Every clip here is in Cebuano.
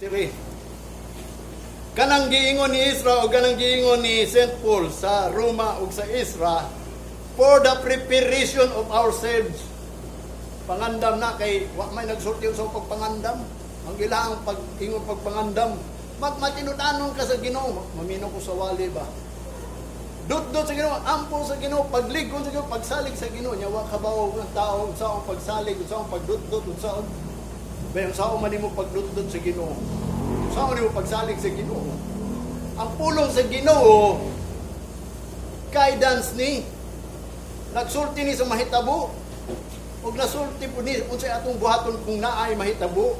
Three. Kanang giingon ni Ezra o kanang giingon ni St. Paul sa Roma ug sa Ezra, for the preparation of ourselves. Pangandam na kay wa may nagsulti sa pagpangandam. Ang ilahang pag-ingon pagpangandam. Magmatinud-anon ka sa Ginoo. Mamino ko sa wali ba? Dut-dut sa Ginoo, ampo sa Ginoo, pagligon sa Ginoo, pagsalig sa Ginoo. Nya wa kabaw ang tao unsa ang pagsalig, unsa ang pagdut-dut, unsa ang Bayan unsa man nimo pagdut-dut sa Ginoo. Unsa man nimo pagsalig sa Ginoo. Ang pulong sa Ginoo, guidance ni nagsulti ni sa mahitabo ug nasulti po ni unsay atong buhaton kung naay mahitabo.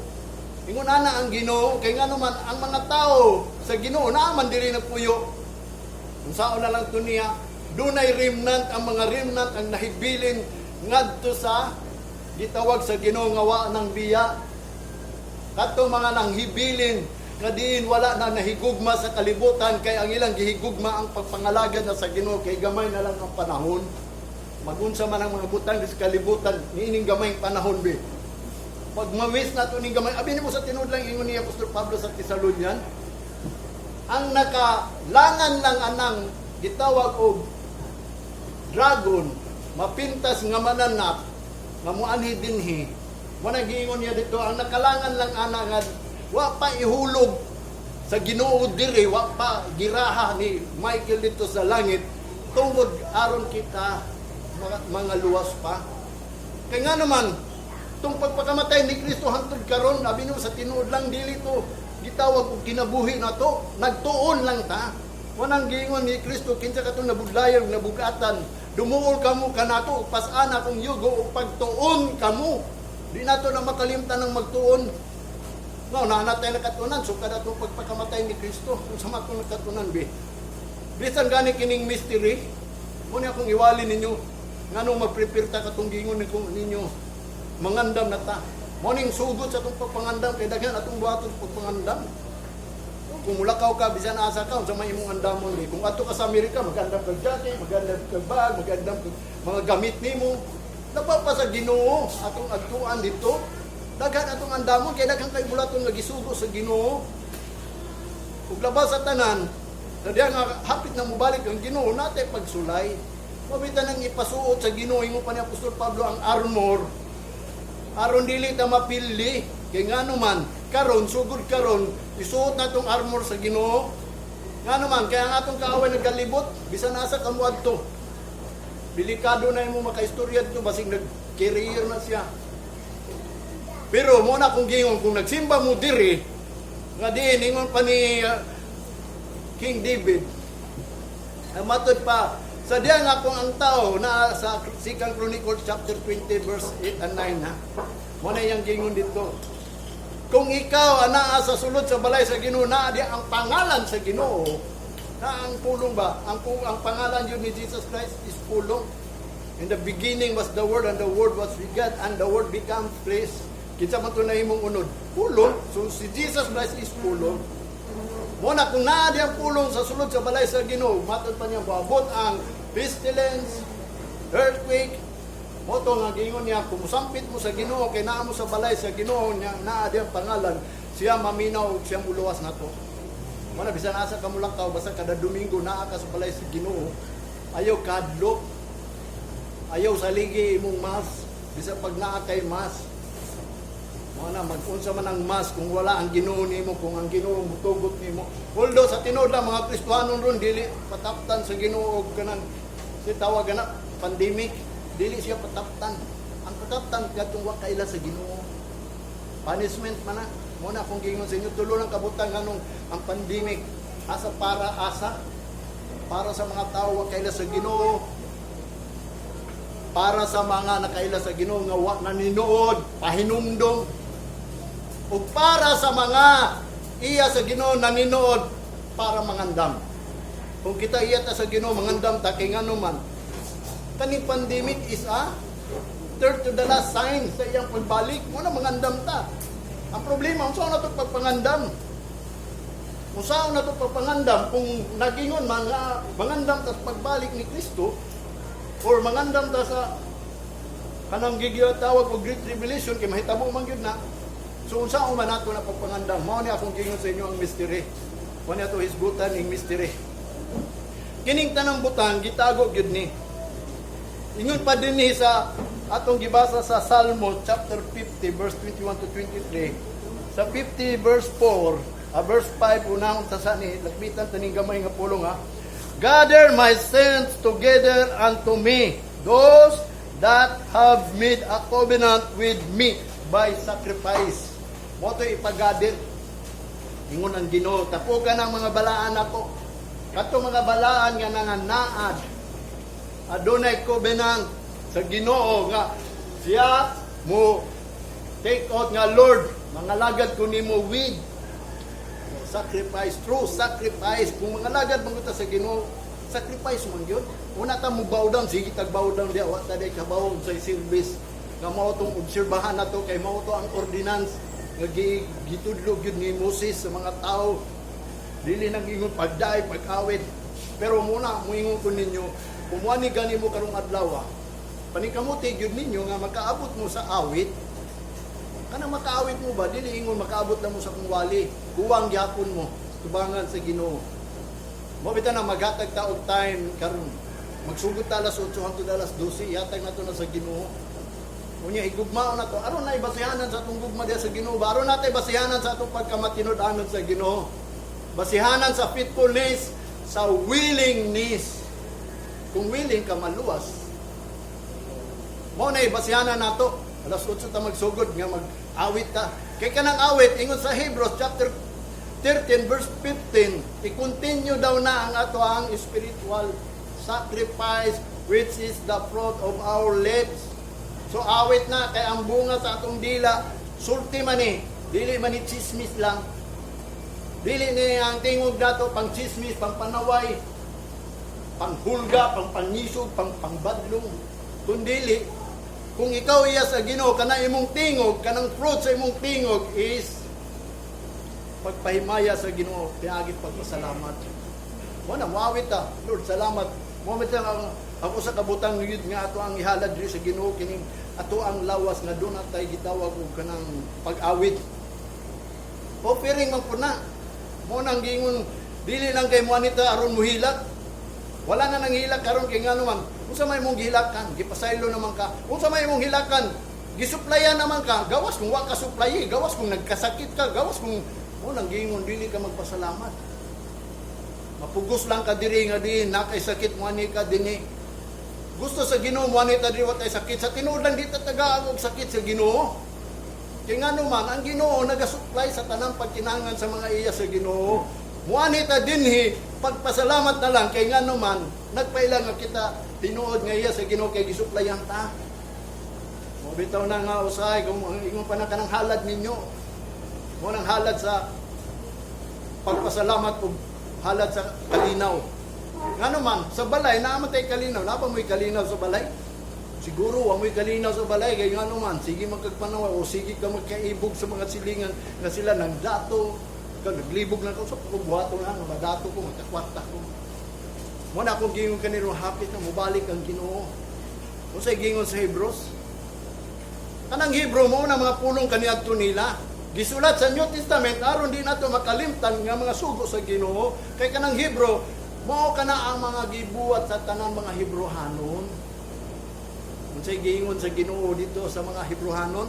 Ingon ana ang Ginoo kay ngano man ang mga tao sa Ginoo naa man diri nagpuyo. Unsaon na lang to niya, dunay remnant, ang mga remnant ang nahibilin ngadto sa gitawag sa Ginoo nga wa nang biya. Kadtong mga nanghibilin nga diin wala na nahigugma sa kalibutan kay ang ilang gihigugma ang pagpangalagad na sa Ginoo kay gamay na lang ang panahon. Magunsa man ang mga butang sa kalibutan niining gamayng panahon be. Pag mamiss na to ning gamay, abi nimo sa tinuod lang ingon ni Apostol Pablo sa Thessalonian, ang nakalangan lang anang gitawag og dragon, mapintas nga mananap nga muanhi dinhi. Mo na giingon niya dito, ang nakalangan lang ana nga wa pa ihulog sa Ginoo diri, wa pa giraha ni Michael dito sa langit tungod aron kita mga luwas pa. Kay nga naman tong pagpakamatay ni Kristo hangtod karon, abi nimo sa tinuod lang, dili to gitawag og kinabuhi na to, nagtuon lang ta. Wanang giingon ni Kristo, kinsa katong nabudlayan, nabugatan, dumuol kamo kanato, pas-an akong yugo ug pagtuon kamo. Di nato na makalimtan ng magtuon. No, naa na tay nakatunan sukad atong pagpakamatay ni Kristo. Kung sa matong nakatunan be. Bisan gani kining mystery, mo ni akong iwali ninyo nganong mag-prepare ta katong giingon ni kung ninyo mangandam na ta. Mo ning sugot sa atong pagpangandam kay daghan atong buhaton sa pagpangandam. Kung mulakaw ka bisan asa ka, unsa may imong andamon di. Kung adto ka sa Amerika, magandam kag jacket, magandam kag bag, magandam kag mga gamit nimo. Labaw pa sa Ginoo atong adtuan dito. Daghan atong andamon kay daghan kay bulaton nga gisugo sa Ginoo. Ug labaw sa tanan, sa diya nga hapit na mobalik ang Ginoo natay pagsulay. Mabita nang ipasuot sa Ginoo, ingon pa ni Apostol Pablo, ang armor aron dili ta mapili. Kay ngano man karon, sugod karon, isuot na tong armor sa Ginoo. Ngano man kaya ang atong kaaway nagkalibot bisan asa ka moadto. Delikado na imo makaistorya dito, basig nag-career na siya. Pero mo na kung giingon, kung nagsimba mo diri nga diin ingon pa ni King David, ang matod pa sa diya nga kung ang tao na sa Second Chronicles chapter 20 verse 8 and 9 ha. Mo na iyang giingon dito. Kung ikaw anaa sa sulod sa balay sa Ginoo, naa di ang pangalan sa Ginoo, na ang pulong ba? Ang pangalan yun ni Jesus Christ is pulong. In the beginning was the Word, and the Word was with God, and the Word became flesh. Kinsa man to na imong unod? Pulong. So si Jesus Christ is pulong. Mo na kung naa di ang pulong sa sulod sa balay sa Ginoo, matod pa niya moabot ang pestilence, earthquake. Mo to nga giingon niya, kung musampit mo sa Ginoo kay naa mo sa balay sa Ginoo niya, naa di ang pangalan, siya maminaw ug siya muluwas nato. Mo na bisan asa ka mulakaw, basta kada Domingo naa ka sa balay sa Ginoo, ayaw kadlok. Ayaw saligi imong mass, bisan pag naa kay mass. Mo na mag-unsa man ang mass kung wala ang Ginoo nimo, kung ang Ginoo mutugot nimo. Although sa tinuod lang, mga Kristohanon ron dili pataptan sa Ginoo og kanang si tawag na pandemic, dili siya pataptan. Ang pataptan kadtong wa kaila sa Ginoo. Punishment man na. Mo na akong giingon sa inyo, tulo lang kabutang nganong ang pandemic asa para asa para sa mga tao wa kaila sa Ginoo, para sa mga nakaila sa Ginoo nga wa naninood, pahinumdom, ug para sa mga iya sa Ginoo naninood para mangandam. Kung kita iya ta sa Ginoo, mangandam ta kay ngano man kaning pandemic is a third to the last sign sa iyang pagbalik. Mo na mangandam ta. Ang problema, unsa na to pagpangandam? Unsa na to pagpangandam kung nagingon man nga mangandam ta sa pagbalik ni Kristo or mangandam ta sa kanang gigitawag og Great Tribulation kay mahitabo man gyud na. So unsa man nato na pagpangandam, mao ni akong giingon sa inyo ang mystery. Mao ni ato hisgutan ning mystery. Kining tanang butang gitago gyud ni. Ingon pa din ni sa atong gibasa sa Salmo chapter 50 verse 21 to 23. Sa 50 verse 4, verse 5, unahon ta sa ni lakbitan taning gamay nga pulong, ha. "Gather my saints together unto me, those that have made a covenant with me by sacrifice." Mao to ipagather. Ingon ang Ginoo, tapukan ang mga balaan ako. Kato mga balaan nga nanganaad. Adunay covenant sa Ginoo nga siya mo take out nga, "Lord, mangalagad ko nimo with sacrifice," true sacrifice. Kung mangalagad man ta sa Ginoo, sacrifice man gyud. Una ta mo bow down, sige tag bow down diya, wa ta day kabaw sa service nga mao tong obserbahan nato kay mao to ang ordinance nga gitudlo gyud ni Moses sa mga tao. Dili nang ingon pagdaay, pag-awit. Pero muna, muingon ko ninyo, kung ni gani mo karong adlaw, panikamuti gyud ninyo nga makaabot mo sa awit. Kanang makaawit mo ba, dili ingon makaabot na mo sa kung wali. Kuwang gyapon mo, tubangan sa Ginoo. Mo bitaw na maghatag ta og time karon. Magsugod ta alas 8 hangtod alas 12, ihatag nato na sa Ginoo. Unya igugmaon na to. Aron na ibasihanan sa atong gugma diha sa Ginoo. Aron natin basihanan sa atong pagkamatinud-anon sa Ginoo. Basihanan sa faithfulness, sa willingness. Kung willing ka maluwas. Mao na ibasihanan nato. Alas 8 ta magsugod nga mag-awit ta. Kay kanang awit ingon sa Hebrews chapter 13 verse 15, i-continue daw na ang ato ang spiritual sacrifice, which is the fruit of our lips. So awit na kay ang bunga sa atong dila sulti man ni, dili man ni chismis lang. Dili ni ang tingog nato pang chismis, pang panaway, panghulga, pang pangisog, pang pangbadlong. Kundili, kung ikaw iya sa Ginoo, kana imong tingog, kanang fruit sa imong tingog is pagpahimaya sa Ginoo, piagi pagpasalamat. Mo na muawit ta, "Lord, salamat." Mo ang ako sa kabutang yun nga ato ang ihalad diri sa Ginoo kining ato ang lawas nga doon natay gitawag og kanang pag-awit. Offering man po na. Mo nang giingon dili lang kay mo anita aron muhilak. Wala na nang hilak karon kay ngano man. Unsa may imong gihilakan? Gipasaylo naman ka. Unsa may imong hilakan? Gisuplayan naman ka. Gawas kung wa ka supply, gawas kung nagkasakit ka, gawas kung mo nang giingon dili ka magpasalamat. Mapugos lang ka diri nga di nakay sakit mo ani ka dinhi. Gusto sa Ginoo mo ani ta diri wa tay sakit. Sa tinuod lang di ta tagaan og sakit sa Ginoo. Kay ngano man ang Ginoo nagasupply sa tanang pagkinahanglan sa mga iya sa Ginoo. Muani ta dinhi pagpasalamat na lang kay ngano man nagpaila nga kita tinuod nga iya sa Ginoo kay gisuplayan ta. Mo bitaw na nga usahay kung ingon pa na kanang halad ninyo. Mo nang halad sa pagpasalamat ug halad sa kalinaw. Ngano man sa balay naa man tay kalinaw, naa pa mo'y kalinaw sa balay? Siguro wa mo'y kalinaw sa balay kay ngano man sige magkagpanawa o sige ka magkaibog sa mga silingan nga sila nang dato ka naglibog lang ko sa pagbuhato na nga madato ko, magkakwarta ko. Mo na akong giingon kanino, hapit na mobalik ang Ginoo. Unsay giingon sa Hebrews? Kanang Hebrew mo na mga pulong kaniadto nila. Gisulat sa New Testament aron di nato makalimtan nga mga sugo sa Ginoo. Kay kanang Hebrew mao kana ang mga gibuhat sa tanan mga Hebrohanon. Unsay giingon sa Ginoo dito sa mga Hebrohanon?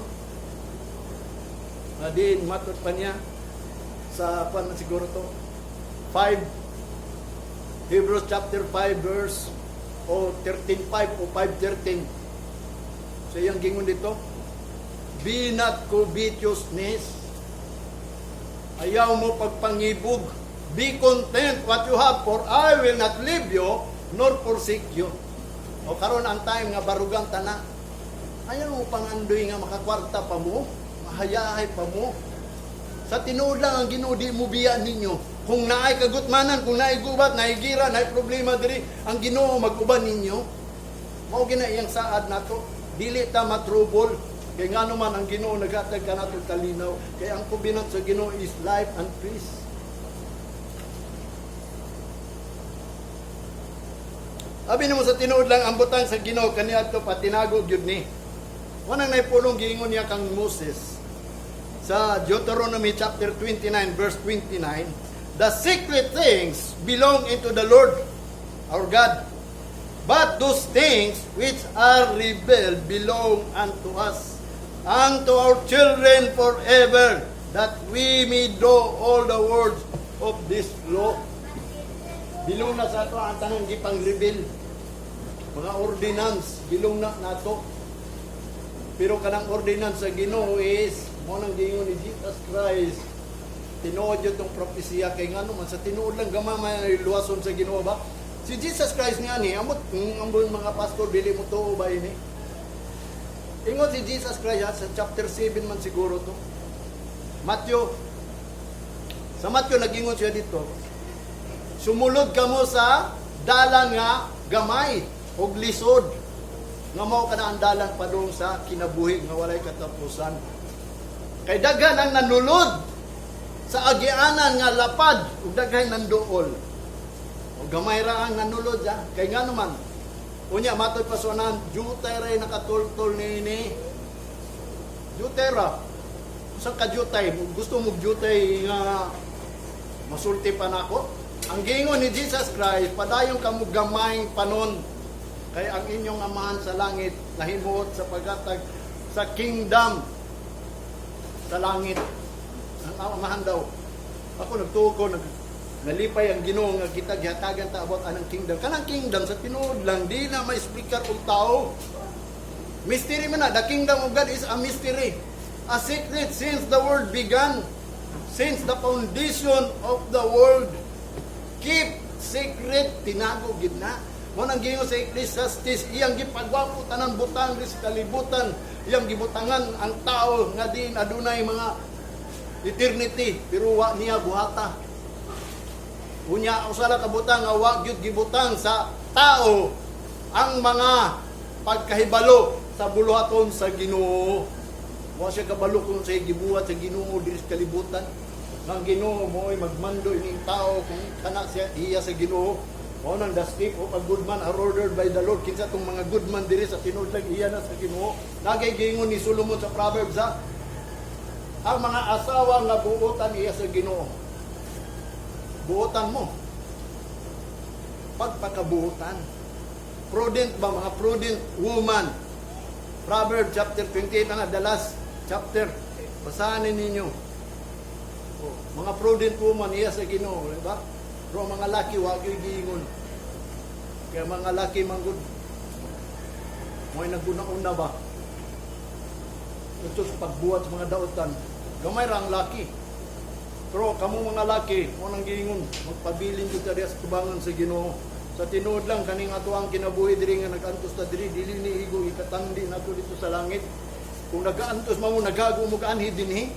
Din matod pa niya sa pan siguro to 5, Hebrews chapter 5 verse o 13:5 o 5:13. So iyang gingon dito, "Be not covetousness." Ayaw mo pagpangibog. "Be content what you have, for I will not leave you nor forsake you." O karon ang time nga barugan tana. Ayaw mo pangandoy nga makakwarta pa mo, mahayahay pa mo. Sa tinuod lang ang Ginoo di mo biya ninyo. Kung naay kagutmanan, kung naay gubat, naay gira, naay problema diri, ang Ginoo mag-uban ninyo. Mao gina iyang saad nato. Dili ta matrubol. Kay ngano man ang Ginoo naghatag kanato kalinaw. Kay ang covenant sa Ginoo is life and peace. Abi nimo sa tinuod lang ang butang sa Ginoo kaniadto pa tinago gyud ni. Wanang naipulong giingon niya kang Moses. Sa Deuteronomy chapter 29 verse 29, "The secret things belong into the Lord our God, but those things which are revealed belong unto us and to our children forever, that we may do all the words of this law." Bilong na sa ato ang tanang gipang reveal. Mga ordinance, bilong na nato. Pero kanang ordinance sa Ginoo is mao nang giingon ni Jesus Christ. Tinuod yun tong propesiya kay ngano man sa tinuod lang gamay may luwason sa Ginoo ba? Si Jesus Christ nga ni amot ambon mga pastor, dili mo tuo ba ini? Ingon si Jesus Christ ha, sa chapter 7 man siguro to. Matthew. Sa Matthew nagingon siya dito. "Sumulod kamo sa dalan nga gamay og lisod nga mao kana ang dalan padung sa kinabuhi nga walay katapusan. Kay daghan ang nanulod sa agianan nga lapad ug daghay nanduol." O gamay ra ang nanulod ha. Kay ngano man unya matod pa sunan, jutay ra nakatultol niini. Jutay ra. Usa ka jutay, gusto mo jutay nga masulti pa nako? Ang giingon ni Jesus Christ, "Padayon kamo gamay panon kay ang inyong Amahan sa langit nahimuot sa paghatag sa kingdom sa langit." Ang Amahan daw. Ako nagtuo ko, nalipay ang Ginoo nga kita gihatagan ta about anang kingdom. Kanang kingdom sa tinuod lang di na ma-explicar og tao. Mystery man na. The kingdom of God is a mystery. A secret since the world began. Since the foundation of the world. Keep secret, tinago gid na. Mo nang giingon sa Ecclesiastes, iyang gipagwapo tanan butang diri sa kalibutan, iyang gibutangan ang tao nga diin adunay mga eternity, pero wa niya buhata. Unya usa ra ka butang nga wa gyud gibutang sa tao, ang mga pagkahibalo sa buluhaton sa Ginoo. Wa siya kabalo kung sa gibuhat sa Ginoo diri sa kalibutan. Nga ang Ginoo mo'y magmando ining tao kung kana siya iya sa Ginoo. Mao nang the step of a good man are ordered by the Lord. Kinsa tong mga good man diri sa tinuod lang iya na sa Ginoo. Nagay giingon ni Solomon sa Proverbs ha. Ang mga asawa nga buotan iya sa Ginoo. Buotan mo. Pagpakabuotan. Prudent ba, mga prudent woman. Proverbs chapter 28 na the last chapter. Basahan ninyo. Oh, mga prudent woman iya sa Ginoo, di ba? Pero ang mga laki wa gyud giingon. Kaya mga laki man gud mo'y naguna-una ba? Ito sa pagbuhat sa mga dautan. Gamay ra ang laki. Pero kamo mga laki, mo nang giingon, magpabilin jud ta diha sa tubangan sa Ginoo. Sa tinuod lang kaning ato ang kinabuhi diri nga nag-antos ta diri, dili ni igo ikatandi nato dito sa langit. Kung nagaantos man mo, nagago mo kaanhi dinhi,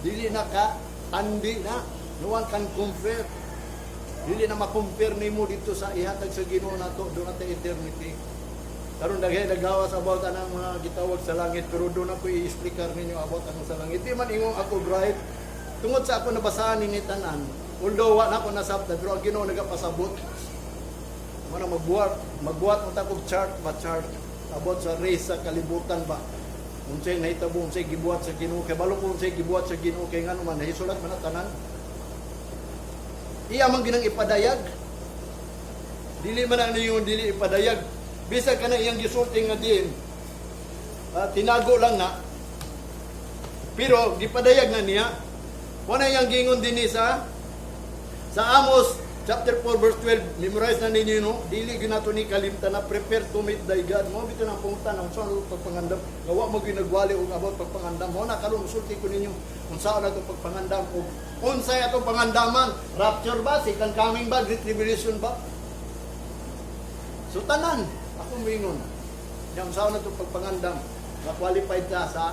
dili na ka tandi na. No one can compare. Dili na ma-compare nimo dito sa ihatag sa Ginoo nato doon at eternity. Karon daghay nagawas about anang mga gitawag sa langit, pero doon ako i-explicar ninyo about anang sa langit. Di man ingong ako bright tungod sa ako nabasahan ni tanan. Although wa na ako nasabtan, pero ang Ginoo nagapasabot. Mana magbuhat mo ta kog chart ba, chart about sa race sa kalibutan ba. Unsay nahitabo, unsay gibuhat sa Ginoo, kay balo ko unsay gibuhat sa Ginoo kay ngano man nahisulat man na tanan. Iya man ginang ipadayag. Dili man ang iyong dili ipadayag. Bisag kana iyang gisulti nga din, tinago lang na. Pero gipadayag na niya. Wala iyang gingon dinhi sa Amos chapter 4 verse 12. Memorize na ninyo, no? Dili gyud nato ni kalimtan na prepare to meet thy God. Mo bitaw nang pangutana unsa ang pagpangandam. Nga wa mo gyud nagwali og about pagpangandam. Mo na karon musulti ko ninyo unsa na itong pagpangandam og unsay atong pangandaman. Rapture ba? Second coming ba? Great Tribulation ba? So tanan, ako moingon. Yang unsa na itong pagpangandam. Na qualified ta sa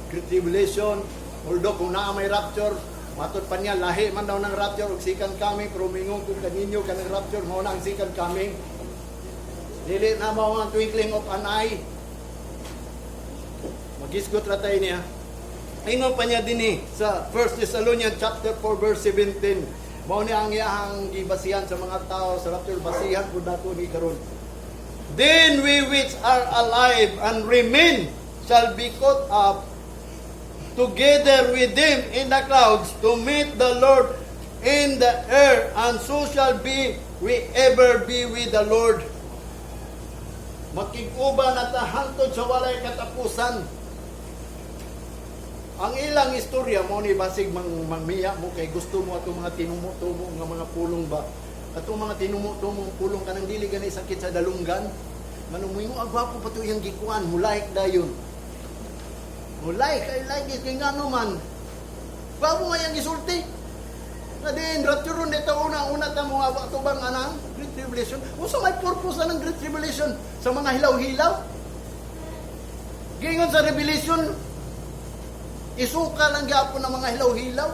Great Tribulation. Although kung naa may rapture, matod pa niya, lahi man daw ng rapture ug second coming, pero mingon kung kaninyo kanang rapture, mao na ang second coming. Dili na mao ang twinkling of an eye. Magisgot ra tayo niya. Ingon pa niya dinhi sa 1 Thessalonians chapter 4 verse 17. Mao ni ang iyahang gibasihan sa mga tao sa rapture, basihan pud nato ni karon. "Then we which are alive and remain shall be caught up together with them in the clouds to meet the Lord in the air, and so shall be we ever be with the Lord. Makig-uban na ta hangtod sa walay katapusan. Ang ilang istorya mo ni basig mang mamiya mo kay gusto mo atong mga tinumo-tumo nga mga pulong ba. Atong mga tinumo-tumong pulong, kanang dili gani sakit sa dalunggan. Manong moingon, "Ang gwapo pa to iyang gikuan," mo like dayon. Mo like, I like it kay ngano man. Gwapo nga iyang gisulti. Na din rapture dito, una una ta mo nga atubang anang Great Tribulation. Unsa may purpose anang Great Tribulation sa mga hilaw-hilaw? Giingon sa Revelation, isuka lang gyapon ng mga hilaw-hilaw.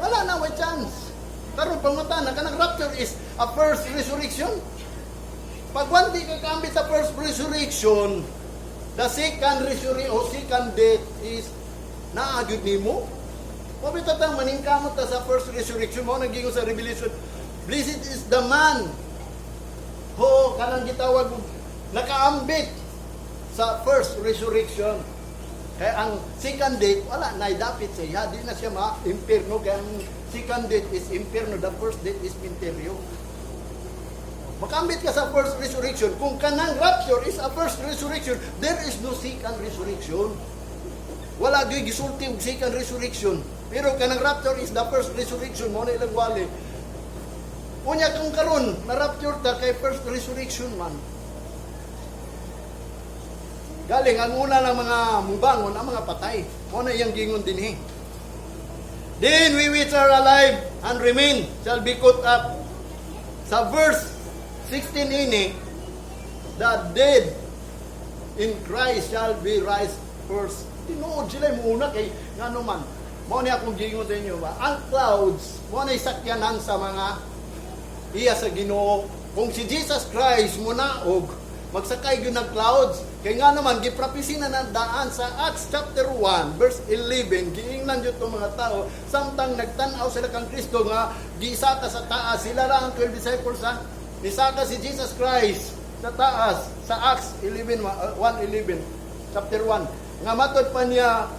Wala na way chance. Karon pangutana, kanang rapture is a first resurrection. Pag wandi ka kaambit sa first resurrection, the second resurrection o second death is naa gyud nimo. Wa bitaw tang maningkamot ta sa first resurrection. Mao nang giingon sa Revelation, blessed is the man who kanang gitawag og nakaambit sa first resurrection. Kaya ang second death, wala na dapit sa iya. Di na siya ma-impierno. Kaya ang second death is impierno. The first death is minteryo. Makambit ka sa first resurrection. Kung kanang rapture is a first resurrection, there is no second resurrection. Wala gyud gisulti og second resurrection. Pero kanang rapture is the first resurrection, mo na ilang wali. Unya kung karon na rapture ta kay first resurrection man. Galing ang una ng mga mubangon ang mga patay. Mo na iyang gingon dinhi. "Then we which are alive and remain shall be caught up." Sa verse 16 ini, the dead in Christ shall be raised first. Tinuod sila muna kay ngano man. Mao ni akong gingon sa inyo ba? Ang clouds, mo na sakyanan sa mga iya sa Ginoo. Kung si Jesus Christ munaog, magsakay gyud ng clouds. Kay nga naman giprapisi na ng daan sa Acts chapter 1 verse 11, giingnan jud tong mga tao samtang nagtan-aw sila kang Kristo nga giisaka sa taas. Sila ra ang 12 disciples ha. Nisaka si Jesus Christ sa taas sa Acts 11 1:11, chapter 1, nga matod pa niya,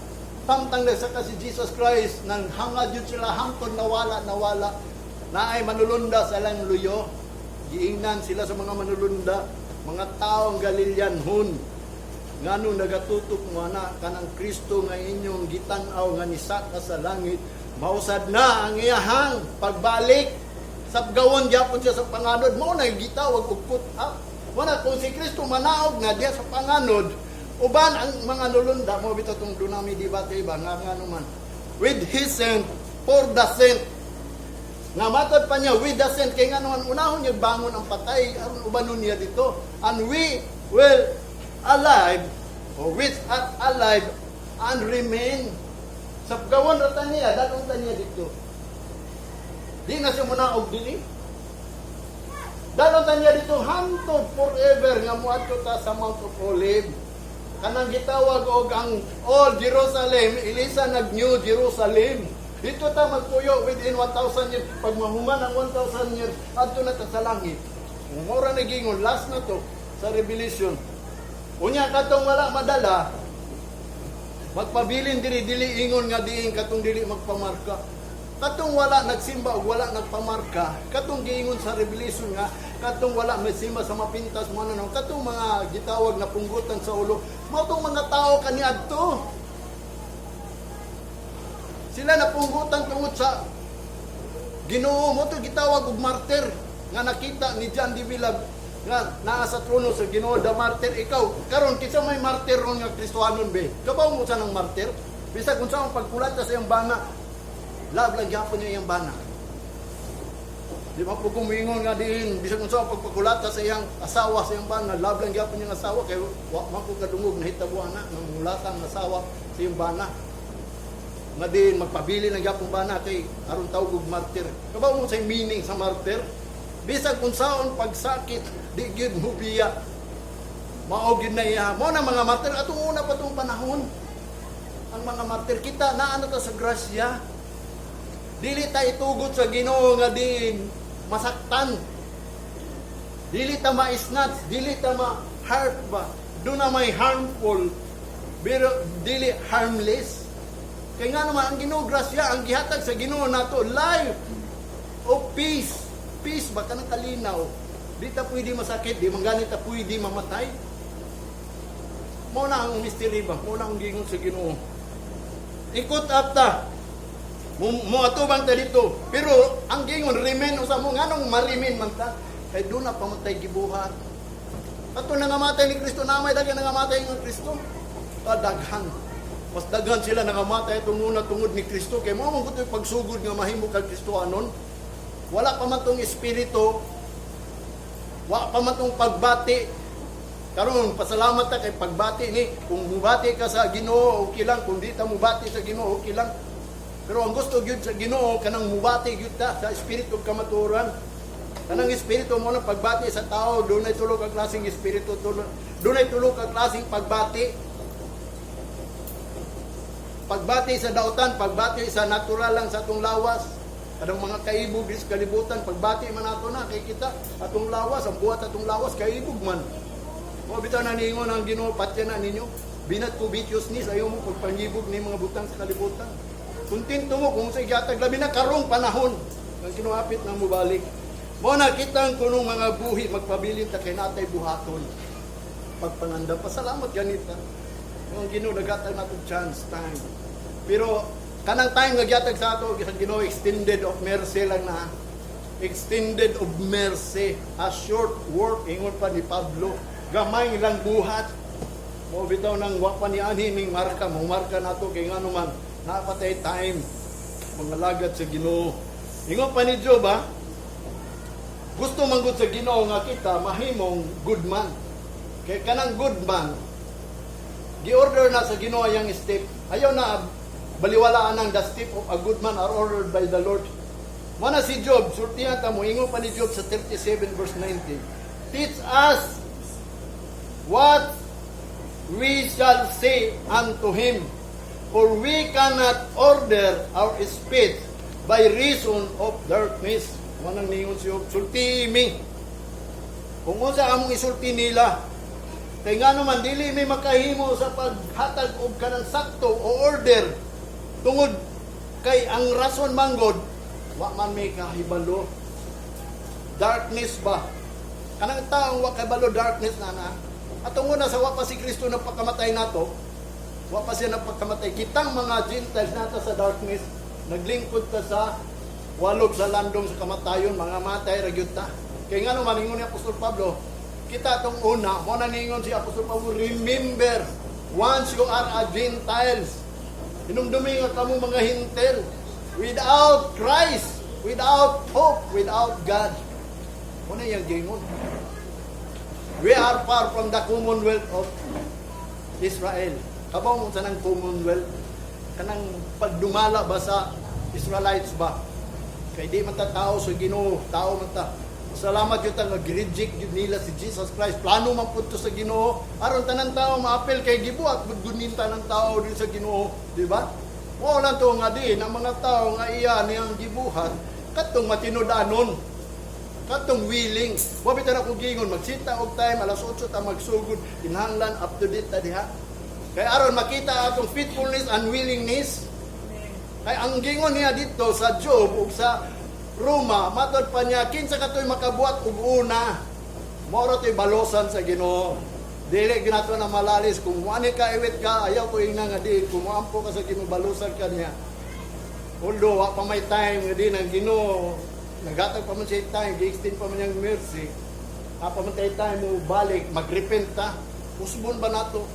samtang nagsaka si Jesus Christ nang hangad jud sila hangtod nawala nawala naay manulunda sa lang luyo. Giingnan sila sa mga manulunda, "Mga taong Galileanhon, ngano nagatutok mo ana? Kanang Kristo nga inyong gitan-aw nga nisaka sa langit, mausad na ang iyahang pagbalik." Sabgawon gyapon siya sa panganod. Mao na gitawag og caught up. Wala kung si Kristo manaog na diya sa panganod uban ang mga nulunda mo bitaw tong dunami debate ba nga ngano man with his sent for the sent, nga matod pa niya with the sent kay ngano man unahon niya bangon ang patay aron ubanon niya dito. And we will alive or which are alive and remain, sabgawon ra ta niya, dadon ta niya dito. Di na siya munaog dili. Dalon ta niya dito hantod forever nga muadto ta sa Mount of Olive. Kanang gitawag og ang Old Jerusalem, ilisa nag New Jerusalem. Dito ta magpuyo within 1,000 years. Pag mahuman ang 1,000 years, adto na ta sa langit. Mura na gingon, last na to sa Revelation. Unya katong wala madala, magpabilin diri. Dili ingon nga diin katong dili magpamarka. Katong wala nagsimba o wala nagpamarka, katong giingon sa Revelation nga katong wala may simba sa mapintas mo ano, katong mga gitawag na punggutan sa ulo, mao tong mga tao kaniadto. Sila napunggutan tungod sa Ginoo. Mo to gitawag og martyr nga nakita ni John de Villa nga naa sa trono sa Ginoo, the martyr. Ikaw karon, kinsa may martyr ron nga Kristohanon be? Kabaw mo sa nang martyr? Bisag unsa ang pagkulata sa iyang bana, love lang gyapon niya iyang bana. Di ba po kumingon nga diin bisag unsa ang pagpakulata sa iyang asawa, sa iyang bana, love lang gyapon niyang asawa, kay wa man ko kadungog nahitabo ana nga mulata ang asawa sa iyang bana, nga diin magpabili ng gyapon bana kay aron tawag og martyr. Kabaw mo sa meaning sa martyr? Bisag unsaon pagsakit, di gyud mo biya. Mao gyud na iya. Mo na mga martyr atong una pa tong panahon. Ang mga martyr kita naa na ta sa grasya. Dili ta itugot sa Ginoo nga diin masaktan. Dili ta ma-snatch, dili ta ma-hurt ba. Doon na may harmful. Pero dili harmless. Kay nga naman ang Ginoo grasya ang gihatag sa Ginoo nato, life o peace. Peace ba, kanang kalinaw. Di ta pwede masakit, di man gani ta pwede mamatay. Mao na ang mystery ba? Mao na ang gingon sa Ginoo. Ikot up ta. Mo atubang ta dito. Pero ang gingon remain usa mo, nganong ma-remain man ta? Kay duna pa man tay gibuhat. Ato nangamatay ni Kristo, namay daghan nangamatay ni Kristo. Kadaghan. Mas daghan sila nangamatay tungod na tungod ni Kristo. Kay mao man gud pagsugod nga mahimo kag Kristohanon. Wala pa man tong espiritu, wa pa man tong pagbati. Karon pasalamat ta kay pagbati ni, kung mubati ka sa Ginoo, okay lang. Kung di ta mubati sa Ginoo, okay lang. Pero ang gusto gyud sa Ginoo, kanang mubati gyud ta sa espiritu ug kamatuoran. Kanang espiritu mo na pagbati sa tao, dunay tulo ka klaseng espiritu, dunay tulo ka klaseng pagbati. Pagbati sa dautan, pagbati sa natural lang sa atong lawas. Kanang mga kaibog sa kalibutan, pagbati man nato na kay kita atong lawas, ang buhat atong lawas kaibog man. Mao bitaw na niingon ang Ginoo, patya na ninyo. Be not covetousness, ayaw mo pagpangibog ni mga butang sa kalibutan. Kontento mo kung sa gihatag, labi na karong panahon. Ang kinuhapit na mo balik. Mao na kita ang kunong mga buhi, magpabilin ta kay natay buhaton. Pagpangandam, pasalamat ganita. Ang Ginoo naghatag nato chance, time. Pero kanang time nga gihatag sa ato sa Ginoo, extended of mercy lang na. Extended of mercy, a short work, ingon pa ni Pablo. Gamay lang buhat. Mao bitaw nang wa pa ni anhi ning marka, mo marka nato kay ngano man napatay time, mga lagad sa Ginoo. Ingon pa ni Job ha, gusto man gud sa Ginoo nga kita mahimong good man. Kay kanang good man, gi-order na sa Ginoo yang step. Ayaw na baliwalaan ang the step of a good man are ordered by the Lord. Mana si Job, sultihan ta mo, ingon pa ni Job sa 37 verse 19. "Teach us what we shall say unto him, for we cannot order our speech by reason of darkness." Manang ningon si Job, sulti mi. Kung unsa among isulti nila, kay ngano man dili mi makahimo sa paghatag og kanang sakto o order tungod kay ang rason manggod wa man may kahibalo. Darkness ba? Kanang taong wa kahibalo, darkness na na. Atong una sa wa pa si Kristo nagpakamatay nato, wa pa siya nagpakamatay. Kitang mga Gentiles nata sa darkness, naglingkod ta sa walog sa landong sa kamatayon, mga matay ra gyud ta. Kay ngano man, ingon ni Apostol Pablo, kita tong una, mo na ningon si Apostol Pablo, "Remember, once you are a Gentiles." Hinumdumi nga kamo mga Hentil, without Christ, without hope, without God. Mao na iyang gingon. We are far from the commonwealth of Israel. Kabaw mo sa nang commonwealth? Kanang pagdumala ba sa Israelites ba? Kay di man ta tao sa Ginoo, tao man ta. Salamat gyud ta nga gi-reject gyud nila si Jesus Christ. Plano man pud to sa Ginoo aron tanan tao maapil, kay gibuhat gud gud tanan tao din sa Ginoo, di ba? Mao lang to nga din ang mga tao nga iya niyang gibuhat katong matinud-anon, katong willing. Wa bitaw na ko gingon magsita og time, alas 8 ta magsugod, kinahanglan up to date ta diha. Kay aron makita atong faithfulness and willingness. Kay ang gingon niya dito sa Job ug sa Roma, matod pa niya, kinsa katoy makabuhat og una, mao ra to'y balosan sa Ginoo. Dili ginato na malalis kung muani ka, iwit ka, ayaw ko ingna nga di kung moampo ka sa Ginoo, balusan ka niya. Although wa pa may time nga di ng Ginoo, naghatag pa man siya time, gi-extend pa man niyang mercy. Pa man tayo time mo balik, magrepent ta. Usbon ba nato?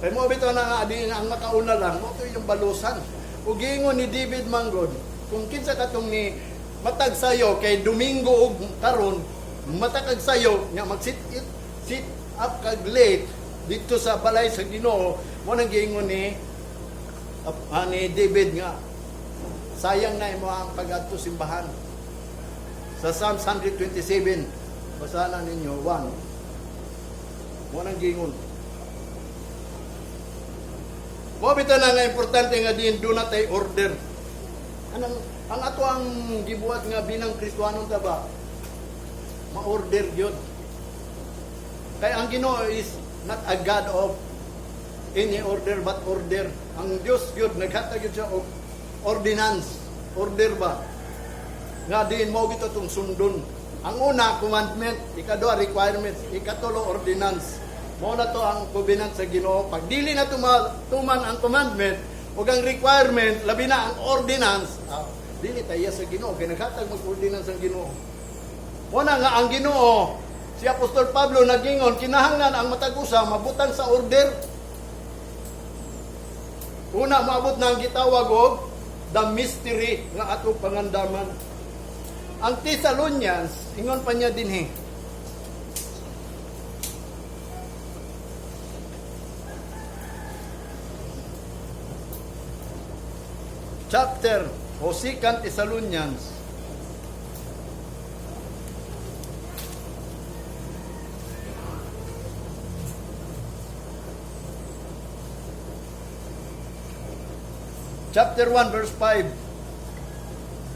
Kay mo bitaw na nga di ang makauna lang, mo to yung balusan. Ug giingon ni David manggod, kung kinsa katong ni matag sayo kay Domingo ug karon matakag sayo nya mag sit up kag late dito sa balay sa Ginoo, mo nang giingon ni David nga sayang na imo ang pag-adto simbahan. Sa Psalms 127, basahan na ninyo, 1. Mo nang giingon. Mo bitaw na nga importante nga din duna tay order. Anang ang ato ang gibuhat nga bilang Kristohanon ta ba? Ma-order gyud. Kay ang Ginoo is not a God of Any order but order. Ang Dios gyud naghatag gyud siya og ordinance, order ba? Nga diin mao gito tong sundon. Ang una, commandment, ikaduha, requirements, ikatulo, ordinance. Mao na to ang covenant sa Ginoo. Pag dili na tuman ang commandment ug ang requirement, labi na ang ordinance, dili tayo sa Ginoo kay naghatag mag ordinance ang Ginoo. Mao na nga ang Ginoo, si Apostol Pablo nagingon, kinahanglan ang matag usa mabutang sa order. Una, maabot na ang gitawag og the mystery nga atong pangandaman. Ang Thessalonians, ingon pa niya dinhi. Chapter o Second Thessalonians, chapter 1 verse 5.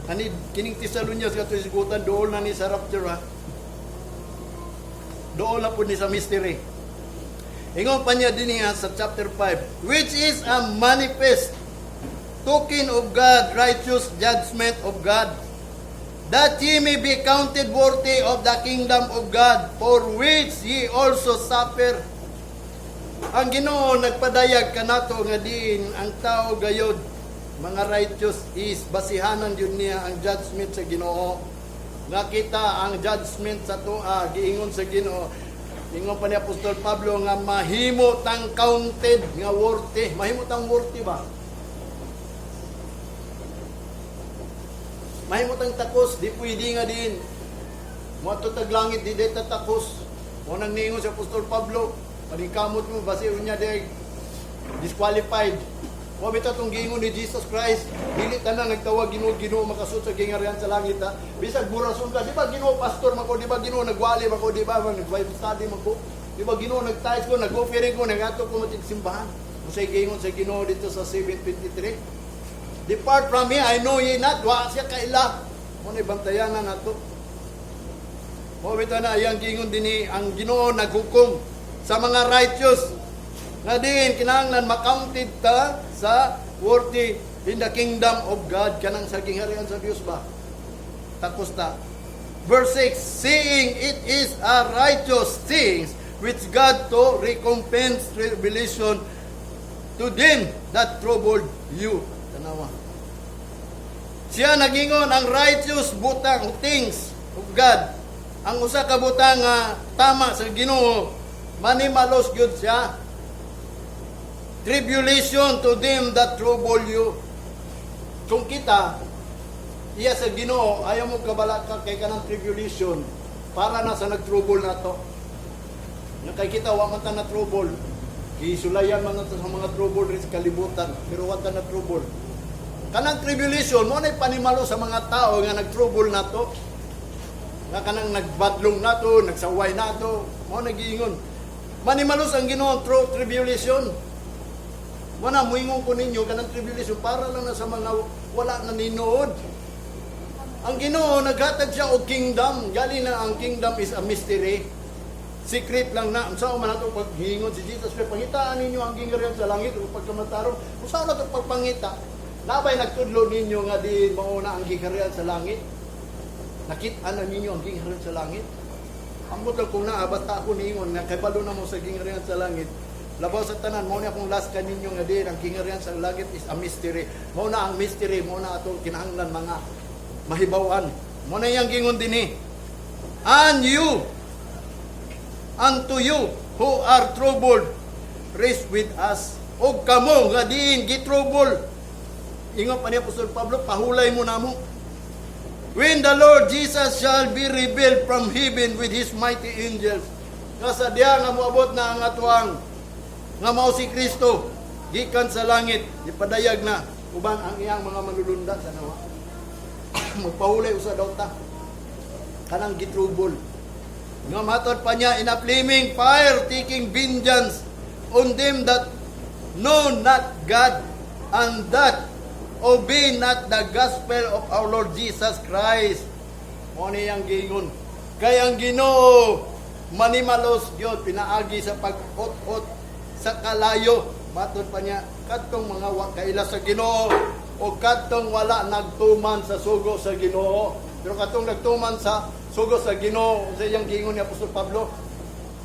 Ani kining Thessalonians kato isgutan, dool na ni sa rapture, ha. Dool na pud ni sa mystery. Ingon pa niya dinhi sa chapter 5, which is a manifest token of God, righteous judgment of God, that ye may be counted worthy of the kingdom of God, for which ye also suffer. Ang Ginoo nagpadayag kanato nga diin ang tao gayod mga righteous is basihanan yun niya ang judgment sa Ginoo. Nga kita ang judgment sa tuwa giingon sa Ginoo. Ingon pa ni Apostol Pablo nga mahimo tang counted nga worthy. Mahimo tang worthy ba? Mahimo tang takos, di pwede nga din. Moadto tag langit, di ta takos. Mo nang niingon si Apostol Pablo, paningkamot mo, basi unya di disqualified. Wa bitaw tong giingon ni Jesus Christ, dili tanan nagtawag "Ginoo, Ginoo" makasud sa gingharian sa langit, ha. Bisag burason ka, di ba Ginoo, pastor man ko, di ba Ginoo, nagwali man ko, di ba nag-Bible study man ko, di ba Ginoo, nag-tithes ko, nag-offering ko, nagadto ko matig simbahan. Unsay giingon sa Ginoo dito sa 7:23? "Depart from me, I know ye not." Wa siya kaila. Mo na bantayanan nato. Mo bitaw na ayang giingon dinhi, ang Ginoo naghukom sa mga righteous. Nga diin kinahanglan makounted ta sa worthy in the kingdom of God, kanang sa gingharian sa Dios ba. Takos ta. Verse 6, seeing it is a righteous thing which God to recompense tribulation to them that troubled you. Tanawa. Siya nagingon ang righteous butang, things of God. Ang usa ka butang nga tama sa Ginoo, manimalos gyud siya. Tribulation to them that trouble you. Kung kita iya sa Ginoo, ayaw mo kabalaka kay kanang tribulation para na sa nag-trouble na to. Nga kay kita wa man ta na trouble. Gisulayan man nato sa mga trouble rin sa kalibutan, pero wa ta na trouble. Kanang tribulation mo na'y panimalo sa mga tao nga nag-trouble nato. Nga kanang nagbadlong nato, nagsaway nato, mo nagiingon. Manimalos ang Ginoo through tribulation. Mo na muingon ko ninyo, kanang tribulation para lang na sa mga wala na ninood. Ang Ginoo naghatag siya og kingdom. Gali na ang kingdom is a mystery. Secret lang na. Unsa man ato paghingon si Jesus Christ, "Pangitaan ninyo ang gingharian sa langit ug pagkamatarong." Unsa na ato pagpangita? Nabay nagtudlo ninyo nga di mao na ang gingharian sa langit? Nakita na ninyo ang gingharian sa langit? Ambot lang kung naa, basta ako niingon nga kabalo na mo sa gingharian sa langit. Labaw sa tanan, mao ni akong last kaninyo nga di ang gingharian sa langit is a mystery. Mao na ang mystery, mao na atong kinahanglan mga mahibaw-an. Mao na iyang gingon dinhi. And you, unto you who are troubled, rest with us. Og kamo nga diin gitrouble. Ingon pa ni Apostol Pablo, pahulay mo namo. When the Lord Jesus shall be revealed from heaven with His mighty angels. Nga sa diya nga moabot na ang atuang nga mao si Kristo gikan sa langit, ipadayag na uban ang iyang mga manulundan sa nawa. Magpahulay usa daw ta kanang gitrouble. Nga matod pa niya, in a flaming fire, taking vengeance on them that know not God and that obey not the gospel of our Lord Jesus Christ. Mo ni ang giingon. Kay ang Ginoo manimalos gyud pinaagi sa pag-ot-ot sa kalayo. Matod pa niya, kadtong mga wa kaila sa Ginoo o kadtong wala nagtuman sa sugo sa Ginoo. Pero kadtong nagtuman sa sugo sa Ginoo, sa iyang giingon ni Apostol Pablo,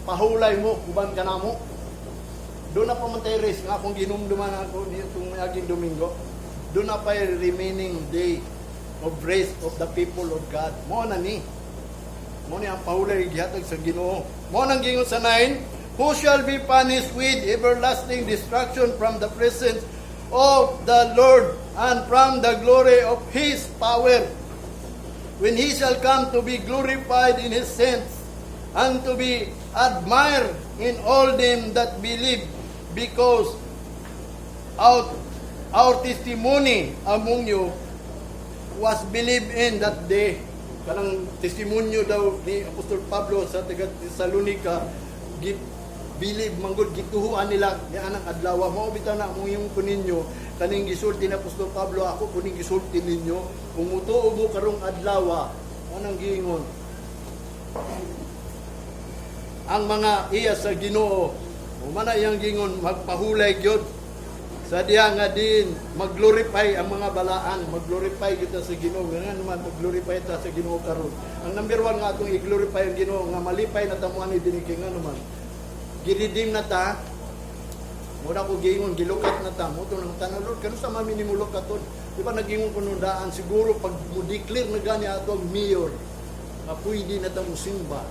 "Pahulay mo, uban ka namo." Duna pa man tay race nga akong ginumduman ako nitong aging Domingo. Duna pa remaining day of race of the people of God. Mao na ni. Mao ni ang pahulay gihatag sa Ginoo. Mao nang giingon sa 9, "Who shall be punished with everlasting destruction from the presence of the Lord and from the glory of His power, when He shall come to be glorified in His saints and to be admired in all them that believe, because out our testimony among you was believed in that day." Kanang testimonyo daw ni Apostol Pablo sa taga Thessalonica, believe manggod, gituhuan nila ni anang adlaw. Mao bitaw na mo yung kuninyo kaning gisulti ni Apostol Pablo, ako kuning gisulti ninyo, kung mutuo mo karong adlaw, anang giingon ang mga iya sa Ginoo. Humana iyang gingon, magpahulay gyud sa diha nga din mag-glorify ang mga balaan, mag-glorify kita sa Ginoo. Nga naman mag-glorify ta sa Ginoo karon? Ang number one nga atong i-glorify ang Ginoo nga malipay na ta mo ani dinhi kay nga naman gi-redeem na ta. Muna ko giingon, gilukat na ta mo nang tanan, "Lord, kanu sa mami ni mulukaton?" Di ba nagingon ko nung daan, siguro pag mo declare na gani ato ang mayor nga pwede na ta musimba.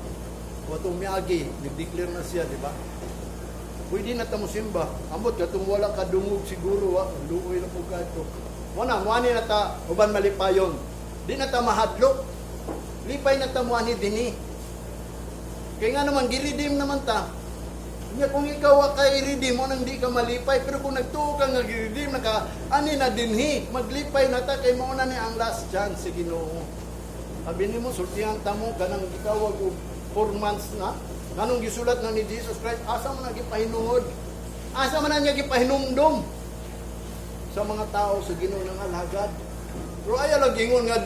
O atong miagi, nag-declare na siya, di ba? Pwede na ta musimba. Amot katong wala ka dungog siguro wa, luoy na pud kadto. Wala, muani na ta uban malipayon. Di na ta mahadlok. Lipay na ta muani dinhi. Kaya nga naman, gi-redeem naman ta. Nya kung ikaw wa kay redeem mo nang di ka malipay, pero kung nagtuo ka nga gi-redeem na ka, ani na dinhi, maglipay na ta kay mao na ni ang last chance sa Ginoo. Sabi nimo, sultihan ta mo kanang gitawag og 4 months na. Nganong gisulat na ni Jesus Christ, asa man na gipahinungod? Asa man na niya gipahinumdum sa mga tao sa Ginoo ng alagad? Pero ayaw lang gingon nga